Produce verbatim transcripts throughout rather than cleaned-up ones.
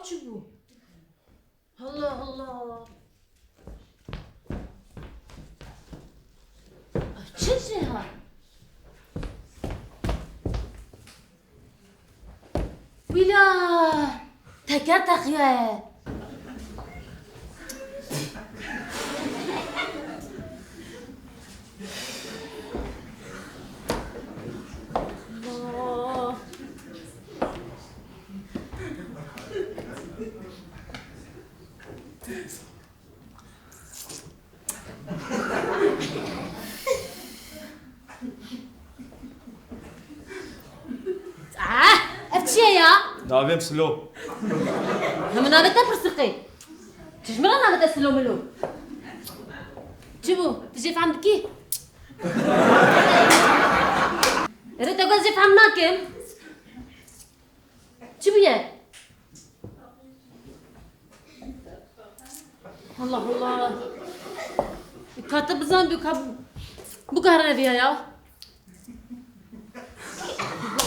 Çi bû? Allah Allah. Ay, çi jê ha? Wîla teker teqiyaye. Allah. Ah, ev çi ye ya? Navê min Silo. Hemû navê te pirsiqê. Tu ji min re navê te Silo Milo. Çi bû? Tu jê fehm dikî? Erê, te got jê fehm nakim. Çi bûye? Allah Allah. Ka te bizan bû ka biguherine viya ya.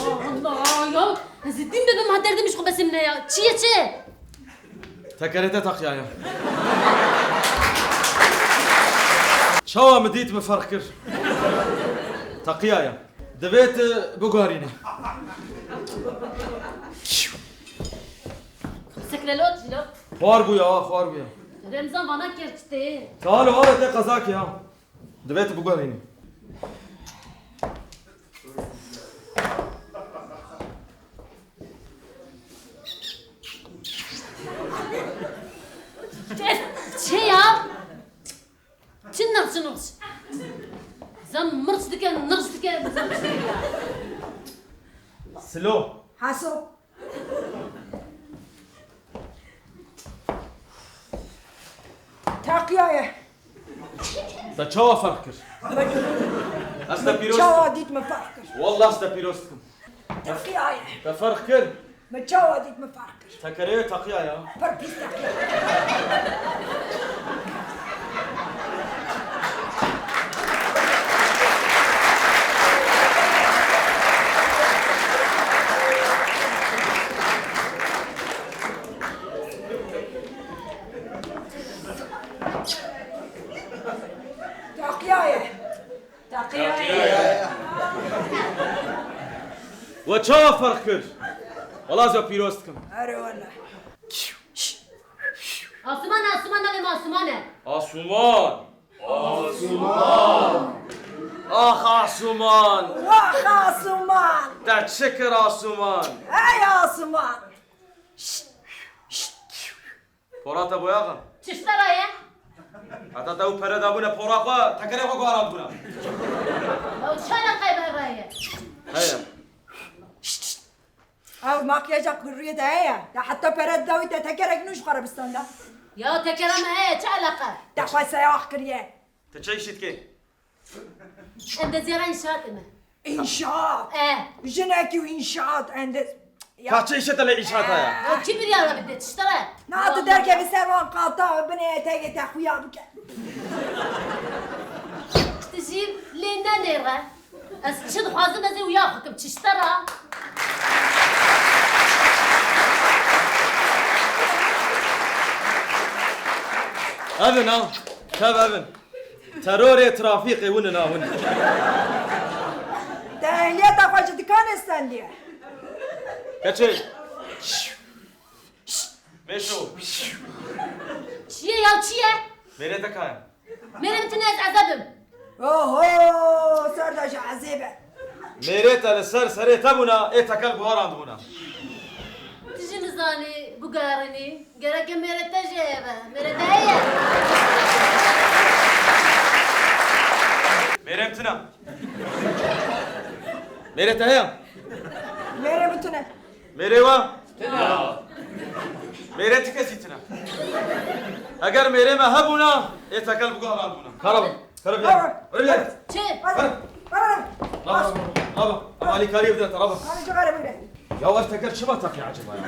Allah Allah ya. Ez ê dîn bibim ha derdê min ji xwe besimne ya. Çi ye çi? Tekerê te teqiyaye. Çawa min dît min ferq kir. Teqiyaye. Divê tu biguherînî. Seklelot jilo. Xwar bû ya, xwar bû ya. Remzan vana kir çi tê. Tal û halê te qezak ya. Divê tu biguherînî. Çi ya? Çi nirç nirç? Zem mirç dike, nirç dike, zem çi dike? Silo. Haso. Teqiyaye. Te çawa ferq kir? Ez te pîroz dikim. Çawa dît min ferq kir. Wallah ez te pîroz dikim. Teqiyaye. Te ferq kir. Me çawa dît min ferq kir. Tekerê wê teqiya ya. Pir pîs teqiya. Teqiya ye. Teqiya ye. We çawa ferq kir? Wela ez we pîroz dikim. Erê wele. Asuman, Asuman, navê min Asuman e. Asuman. Asuman. Ax Asuman. Wax Asuman. Te çi kir Asuman? Hey Asuman. Şşt, şşt. Pora te boyaxa? Çi ji te re ye? Heta te ew pere dabûne pora xwe, tekerê xwe guherandibûna. Ew çi eleqe be re ye? Heye. Ew makyaja ku rûyê de heye. Te heta pere dawî te tekerek nû ji xwe re bistanda. Ya tekera me heye, çi eleqe? Te xwe seyax kiriye. Te çi îşî dikê? Endezyara înşaatê me. Înşaat? E. Jinekî û înşaat endez-, ya. Ka çi îşê te lê înşaata ya? Ya kî biryara bide, çi te re? Na tu derkevî ser wan qata, binê etegê te xuya bike. Tu jî lê nenêre. Ez çi dixwazim ez ê wiya xwe kim, çi ji te re? Ev in ha, tev ev in. Terorê trafîkê win in ha win. Te ehliyeta xwe ji dikanê stendiye. Keçê. Mêşo. Çi ye ya, çi ye? Mêrê te ka ye? Mêrê min tune, ez ezeb im. Oho, ser de jî ezêb e. Mêrê te li ser serê te bûna, ê tekel guherandibûna. Tu jî nizanî, biguherînî. Gereke mêrê te jî heye be. Mêrê te heye? Mêrê min tune. Mêrê te heye? Mêrê min tune. Mêrê we? Tune. Mêrê ti kesî tune. Eger mêrê me hebûna, ê tekel biguherandibûna. Kara bû. Kara bû. Kara bû. Kara bû. Çi? Kara bû. Kara bû. Kara bû. Kara bû. Em alîkariyê bidin te, kara bû. Kara bû. Ya ev teker çima teqî acaba ya?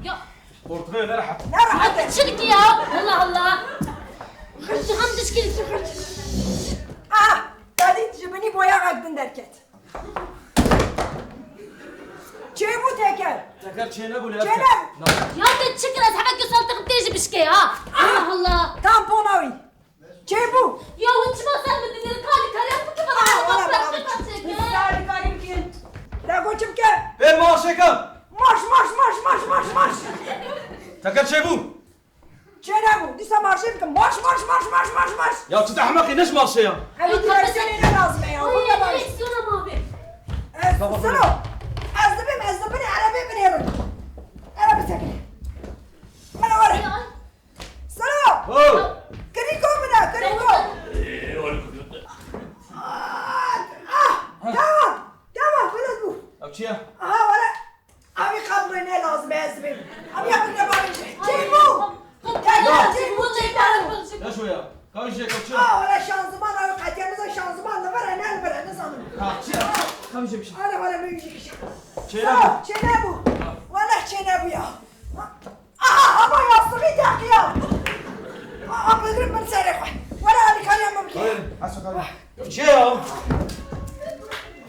Ya. Portföyü ne rahat. Ne rahat. Çi dikî ya? Allah Allah. Hırçı ham dişkili. Ah, dadî ji binî boyaxek din derket. Çê bû Teker çênebû lê. Çênebû. Ya te çi kir, ez hevekî saltixim tê jî bişkê ha. Allah Allah. Tampona wî. Çêbû. Ya hûn çima ser min dinêrin? Ka alîkariya min bike bana. Ah, wala, wala. Çêke. Te alîkarî bike. Te got çi bike? Bê marşê ke. Marş, marş, marş, marş, marş, marş. Teker çêbû. Çênebû. Dîsa marşê bikim. Marş, marş, marş, marş, marş, marş. Ya tu te ehmeqî, ne ji marşê ya? Evî direksiyonê ne lazim e ya. Ay, direksiyona ma bê. Ez, Tamam, Silo, ez dibêm, ez di binê erebê binêrim. Erebe sekine. Were, were. Ay, ay. Silo! Oh! Kirîko min e, kirîko! Ah! Ah! Tamam! Tamam, xelas bû. Ev çi ye? Aha, were. Abi kabloyu ne lazim, ez dibêm. Abi ya, bir de bana şey. Çêbû! Çêbû! Çêbû! Ne şu ya? Ka jê, ka çi? Ah, were şanzıman, abi qetiye niza şanzıman li vir e, ne li vir e, nizanim. Ha, çi ya? Ka jê bir şey. Ana, were min jî bir şey. Çênebû. Silo, çênebû. Ha. Were çênebû ya. Aha, ama yastığı teqiya. Aa, bildirim min serê xwe. Were alîkariya min bike. Hayır, Hasan abi. Çi ya?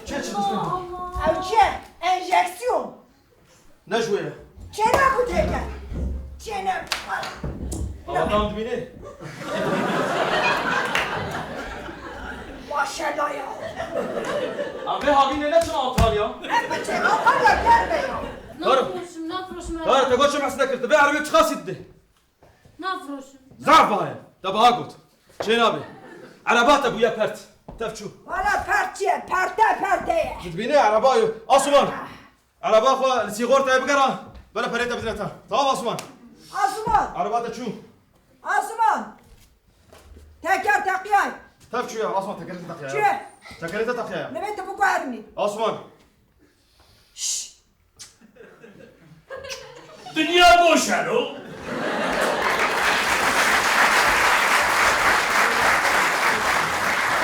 Çi, çi diştin? Ew çi? Enjeksiyon. Ne ji wê ye? Çênebû teke. Çênebû. Baba tam dibînê. Maşallah ya. Em vê havînê neçin Antalya? Em biçin Antalya, gel be ya. Nafiroşim, nafiroşim. Kar, te got çi mesele kir? Te vê erebê çiqasî didê? Nafiroşim. Zaf baha ye. Te baha got. Çê nabe. Ereba te bûye pert. Tev çû. Wala pert çi ye? Perte perte ye. Dibînê ereba yo. Asuman. Ereba xwe li sîxortayê bigera. Bere perê te bidine te. Tamam Asuman. Asuman. Ereba te çû. Asuman. Teker teqiyay. Tev çû ya. Asuman tekerê te teqiya ya. Çi? Tekerê te teqiya ya. Nebe tu biguherînî. Asuman. Şşş. Dinya boş e lo.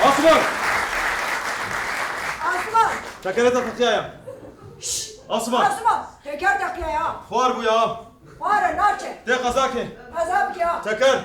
Asuman! Asuman! Tekerê te teqiya ya. Şşş! Asuman! Asuman! Teker teqiya ya. Xwar bû ya. Xwar e, naçe. Tê qeza ke. Qeza bike ya. Teker.